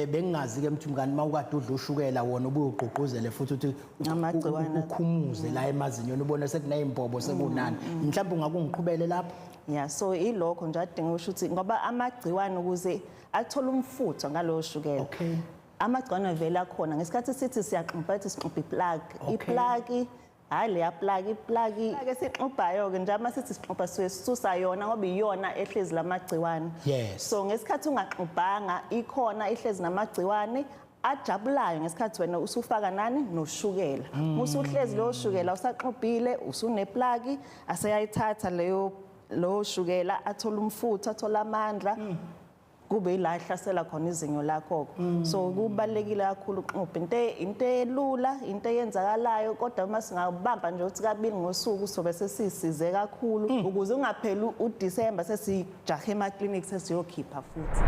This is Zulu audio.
Bengingazi ke mthumkani uma ukade udla ushukela wona ubuye ugqugquzele futhi uthi Amagciwane. ukhumuze la emazinyweni ubone sekuneyimbobo sekunani. Mhlawumbe ungakungiqhubele lapho. Yeah, so ilokho nje adinga usho ukuthi ngoba amagciwane ukuze athole umfutho ngalowo shukela. Amagciwane vele akhona ngesikhathi sithi siyaxubha, ethi sixubha iplug. Iplug, hhayi leya plug, iplug ke sixubhayo-ke nje uma sithi sixubha suke sisusa yona ngoba iyona ehlezi lamagciwane. So ngesikhathi ungaxubhanga ikhona ihlezi namagciwane ajabulayo ngesikhathi wena usufaka nani noshukela. Musuhlezi lowo shukela usaxubhile usuneplug aseyayithatha leyo lowo shukela athola umfutho athola amandla. Kube ila ihlasela khona izinyo lakho. So kubalekile kakhulu uxubha into elula, into eyenzakalayo, kodwa uma singabamba nje ukuthi kabili ngosuku sobe sesisize kakhulu ukuze ungapheli uDecember sesijahe ema clinic sesiyokhipha futhi.